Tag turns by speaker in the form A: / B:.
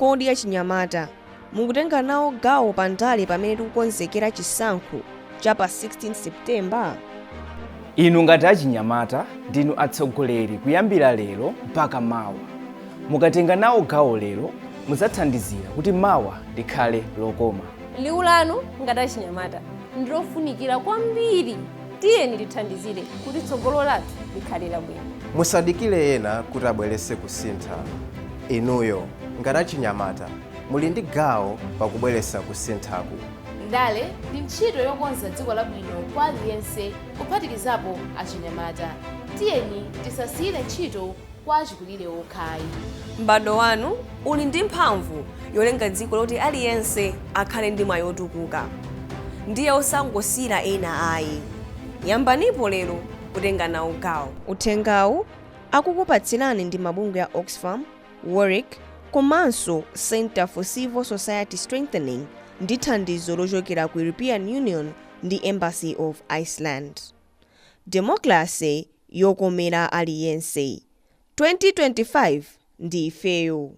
A: Kodi achinyamata mukutenga nawo gawo pa ndale pamene tikukonzekera chisankho cha pa 16 Septemba?
B: Inu ngati achinyamata ndinu atsogoleri kuyambira lero mpaka mawa. Mukatenga nawo gawo lero, mudzathandizira kuti mawa likhale lokoma.
C: Liwu lanu ngati achinyamata ndilofunikira kwambiri. Tiyeni tithandizire kuti tsogolo lathu likhale labwino.
D: Musadikire ena kuti abweretse kusintha. Inuyo ngati achinyamata muli ndi gawo pakubweretsa kusinthaku.
E: Ndale ndi ntchito yokonza dziko labwino kwa aliyense, kuphatikizapo achinyamata. Tiyeni tisasiyire ntchito kwa achikulire okhayi.
A: M'bado wanu uli ndi mphamvu yolenga dziko loti aliyense akhale ndi mwayi otukuka. Ndiye osangosiyira ena ayi, yambanipo lero kutenga nawo gawo. Uthengawu akukupatsirani ndi mabungwe ya Oxfam, WOLREC komanso Center for Civil Society Strengthening ndi thandizo lochokera ku European Union ndi Embassy of Iceland. Democracy yokomera aliyense, 2025 ndi ifeyo.